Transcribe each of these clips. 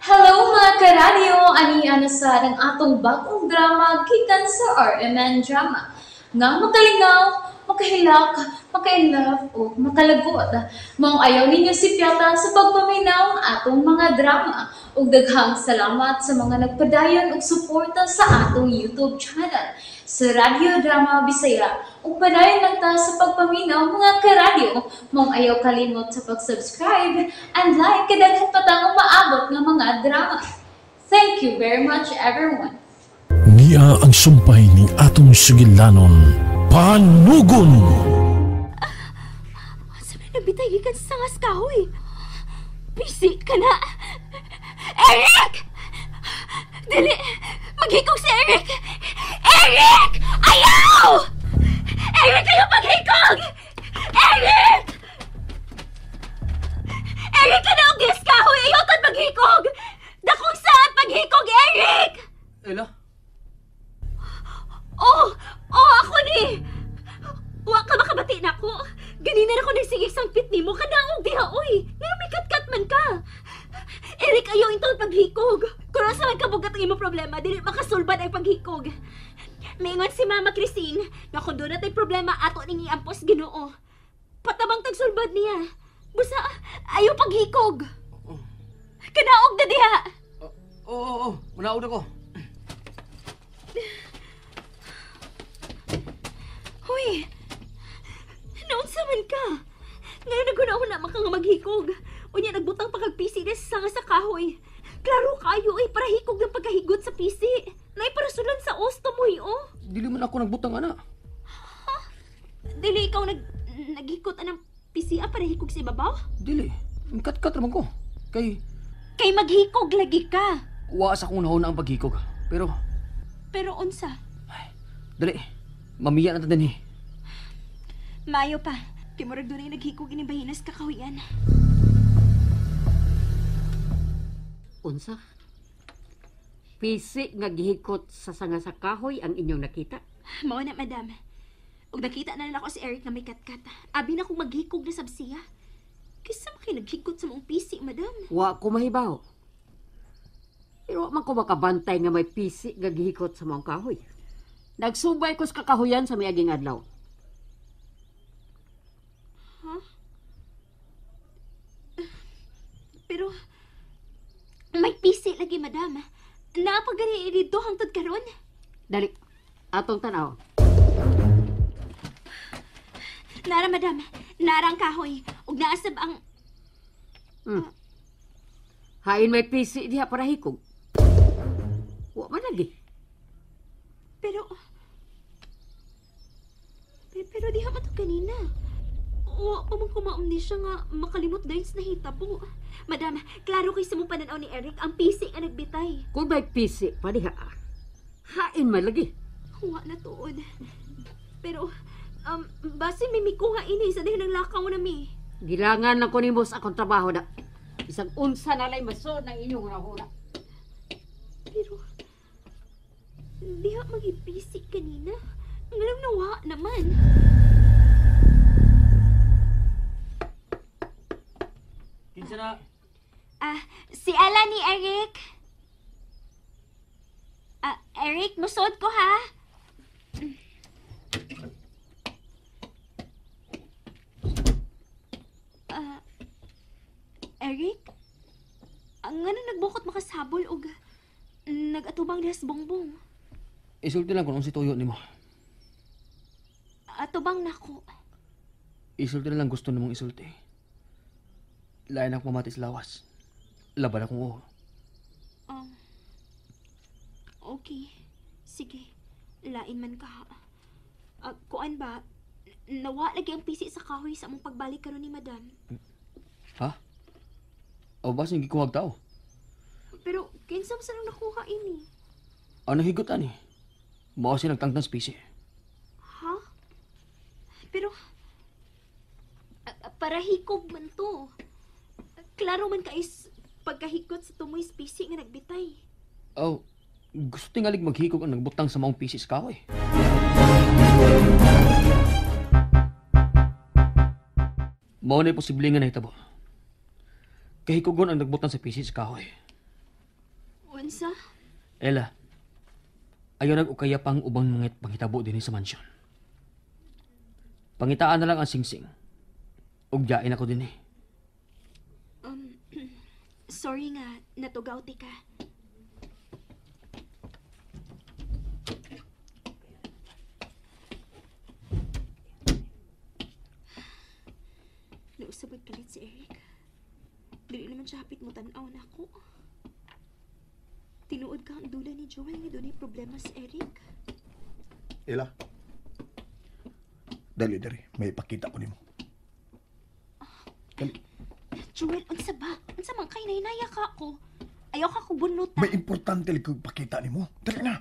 Hello mga karadyo! Ani-ana sa ang atong bagong drama gikan sa RMN Drama. Nga makalingaw, makahilak, makainlove o makalagot. Maong ayaw ninyo si Piata sa pagpaminaw ang atong mga drama. Ug daghang salamat sa mga nagpadayon og suporta sa atong YouTube channel sa Radyo Drama Bisaya. Ug padayon lang ta sa pagpaminaw mga karadyo. Maong ayaw kalimot sa pag-subscribe and like kay daghan pa tang umaabot nga mga drama. Thank you very much, everyone. Niya ang sumpay ning atong sugilanon, Panugon! Sa may nagbitay gikan sa sangas kahoy. Pisi ka na! Eric! Dili! Maghikog si Eric! Eric! Ayaw! Eric, ayaw maghikog! Eric! Eric, ka na og kahoy! Ayaw tan maghikog! Dakong saan paghikog, Eric! Ella? Oh! Oh, ako ni! Wa ka makabati na ako. Ganina na ko nagsigig sangpit nimo kanaog diha oy. Ngano may katkat man ka? Eric, ayaw intong paghikog. Kung asa man kabugat ang imong problema, dili makasulbad ang paghikog. Maingon si Mama Christine nga kung doon natay problema ato ning iampos Ginoo. Patabang tagsulbad niya. Busa ayaw paghikog. Kanaog na diha. Oo. Manaog na ko. Hoy! Naunsa man ka? Ngayon naghuna-huna man ka nga maghikog. Unya nagbutang pa kag PC na sa sanga sa kahoy. Klaro kayo eh, para hikog ng pagkahigot sa PC. Naiparasulan sa osto mo eh, oh. Dili man ako nagbutang ana. Ha? Dili ikaw naghikot anang PC ah, para hikog sa ibabaw? Dili. Katkat raman ko. Kay maghikog lagi ka. Wa sa akong nahuna ang paghikog. Pero unsa? Ay, dali. Mamiya na ta dinhi. Maayo pa. Kay murag dunay naghikog ining bahinas kakahuyan. Unsa? Pisi nga gihikot sa sanga sa kahoy ang inyong nakita? Mao na, madam. Ug nakita na lang ako si Eric nga may katkat. Abi na kong maghikog na sab siya. Kaysa man kay naghikot sa maong pisi, madam. Wa ko mahibaw. Pero wa man ko makabantay nga may pisi nga gihikot sa maong kahoy. Nagsubay ko sa kakahuyan sa miaging adlaw. Huh? Pero may pisi lagi, madam. Naapagani dito hangtod karon. Dali, atong tanaw. Nara, madam. Nara ang kahoy. Ug naasab ang... Hain may pisi diha para hikog. Wa man lagi. Pero diha man to kanina. Wa pa man kumaumni siya nga makalimot dayon sa nahitabo. Madam, klaro kay sa mong pananaw ni Eric, ang pisi ang nagbitay. Kung may pisi pa diha, hain man lagi. Wa na tuod. Pero, base may mikuha ini sa diha ng lakaw na mi. Gilangan lang ko nimo sa akong trabaho na. Isang unsa na lay maso ng inyong hunahuna. Pero, diha magipisi kanina. Nganong nawa naman. Kinsa na? Si Ella ni Eric. Eric, musod ko ha. Eric? Ang ano nagbukot makasabol og nagatubang diha sa bongbong. Isulti lang kung unsi tuyo nimo. Atubang nako. Isulti na lang gusto namong isulti. Lain akong mamati sa lawas. Laban akong uho. Okay. Sige. Lain man ka. Kuan ba? Nawa lagi ang pisi sa kahoy sa among pagbalik karon ni madam. Ha? O ba sige kuhag tao? Pero kinsa man sa nang nakuha ini? Ano higot ani? Mao siya nagtangtang sa pisi. Ha? Pero para hikog man to. Klaro man kay pagkahikot sa tumoy pisi nga nagbitay. Oh, gusto tingalig maghikog ang nagbutang sa maong pisi sa kahoy. Mao na posible nga nahitabo. Kahikugon ang nagbutang sa pisi sa kahoy. Unsa? Ella, ayaw nag-ukaya pang ubang mga panghitabo din sa mansyon. Pangitaan na lang ang singsing. Ug jain ako din eh. Sorry nga, natugaw ti ka. Nausabot kalit si Eric. Dili naman siya hapit mo tan-aw na ako. Tinuod ka ang dula ni Joel nga dunay problema si Eric. Ella. Dali, dali. May ipakita ko nimo. Dali. Joel, unsa ba? Unsa man kay nahinaya ka ako? Ayaw ka ko bunot. May importante lang ko ipakita nimo. Dali na.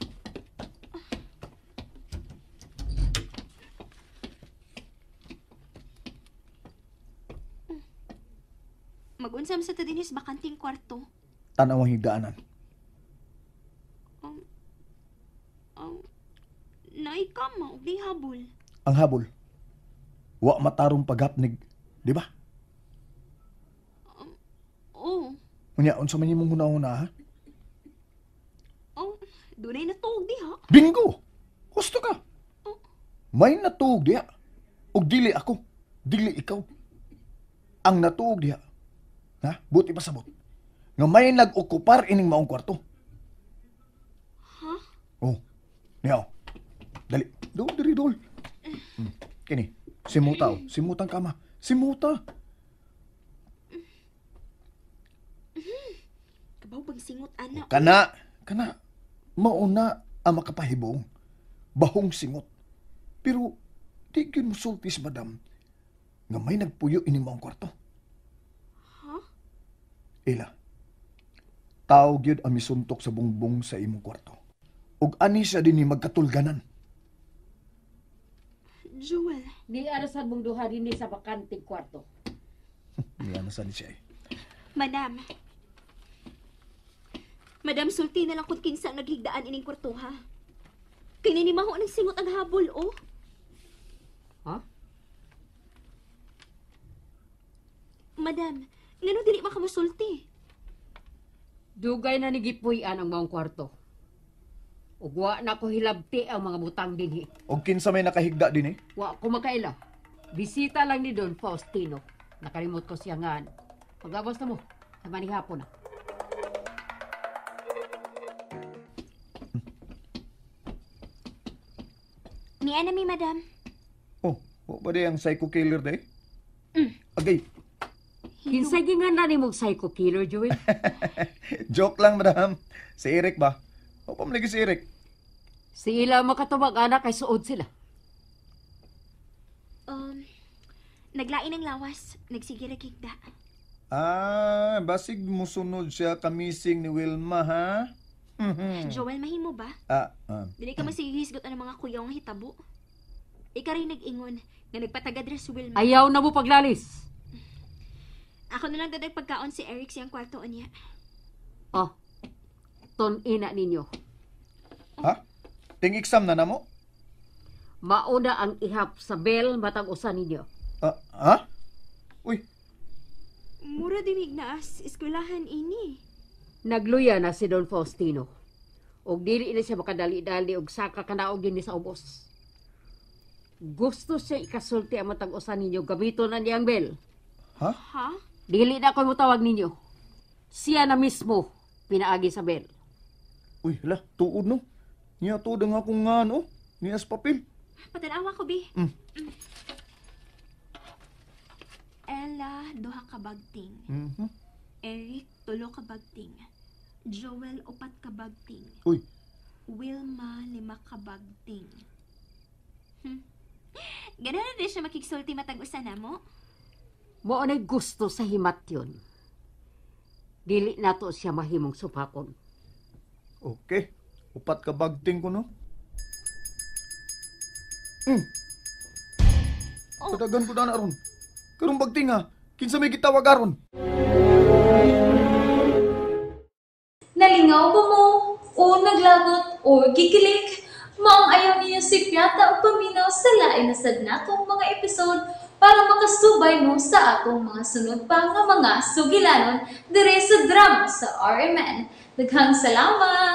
Mag-unsam sa ta dinis bakanting kwarto. Tanaw ang higdaanan. Naay kama og di habol. Ang habol. Wa matarong paghapnig, di ba? Oo. Unya, unsa man imong hunahuna, ha? Oh, dunay natuog diha. Bingo! Husto ka. Oh. May natuog diha. Og dili ako, dili ikaw. Ang natuog diha. Ha? Buti pa sabot. Nga may nag-okupar ining maong kwarto. Ha? Oh. Niya. Dali. Dol, diri dol. Kini, simuta oh. Simutang kama. Simuta. Kabaw bang singot ana? Kana, kana. Mauna ang makapahibong. Bahong singot. Pero di gyud mosulti si madam nga may nagpuyo ining maong kwarto. Ha? Ella, tao gyud ang misuntok sa bungbong sa imong kwarto. Ug ani siya dinhi magkatulganan. Joel. Ni arasan mong duha dinhi sa bakanting kwarto. Niya na sa ni siya eh. Madam. Madam, sulti na lang kung kinsa ang naghigdaan ining kwarto, ha? Kay ninimaho ng singot ang habol, oh. Ha? Madam, ngano dili man ka mosulti? Dugay na ni gipuy-an ang maong kwarto. Ug wa na ko hilabti ang mga butang dinhi. Og kinsa may nakahigda dinhi? Wa ko makaila. Bisita lang ni Don Faustino. Nakalimot ko siya nga. Paglabas na mo, sa manihapon na. Niya na mi, madam. Oh, wa ba di ang psycho killer day? Agay, Kinsay gingan na nimong psycho killer, Joel? joke lang, madam. Si Eric ba? O pa man lagi si Eric? Si ila makatubag anak kay suod sila. Naglain ang lawas, nagsige ra higda. Ah, basig musunod siya kamising ni Wilma, ha? Joel, mahimo ba? Dili ka masighisgot ang mga kuyaw nga hitabo. Ika rin nag-ingon nga nagpatagad ra si Wilma. Ayaw na mo paglalis. Ako na lang dadag pagkaon si Eric siyang kwarto niya. Oh, tun-ina ninyo. Ha? Ting exam na namo? Mauna ang ihap sa bell matag usa ninyo. Ha? Uy. Mura dimig na as eskwelahan ini. Nagluya na si Don Faustino. Og dili na siya makadali-dali og saka kanaog dinhi sa ubos. Gusto siya ikasulti ang matag usa ninyo, gamiton na niya ang bell. Ha? Ha? Dili na ako mutawag ninyo. Siya na mismo pinaagi sa bell. Uy, hala, tuod no. Niya tuod ang akong nga no. Niya sa papel. Patanawa ko, bi. Ella, 2 ka bagting. Mm-hmm. Eric, 3 ka bagting. Joel, 4 ka bagting. Uy. Wilma, 5 ka bagting. Ganahan na siya makigsulti matag usa na mo. Mao na'y gusto sa himat yun. Dili nato siya mahimong supakon. Okay. 4 ka bagting ko, no? Oh. Patagan ko na aron. Karong bagting, ha? Kinsa may gitawag aron? Nalingaw ba mo? O naglagot o gikilig? Maong ayaw niyo si Piata o paminaw sa lain na sad natong mga episode para makasubay mo sa atong mga sunod pa nga mga sugilanon dire sa drama sa RMN. Daghang salamat!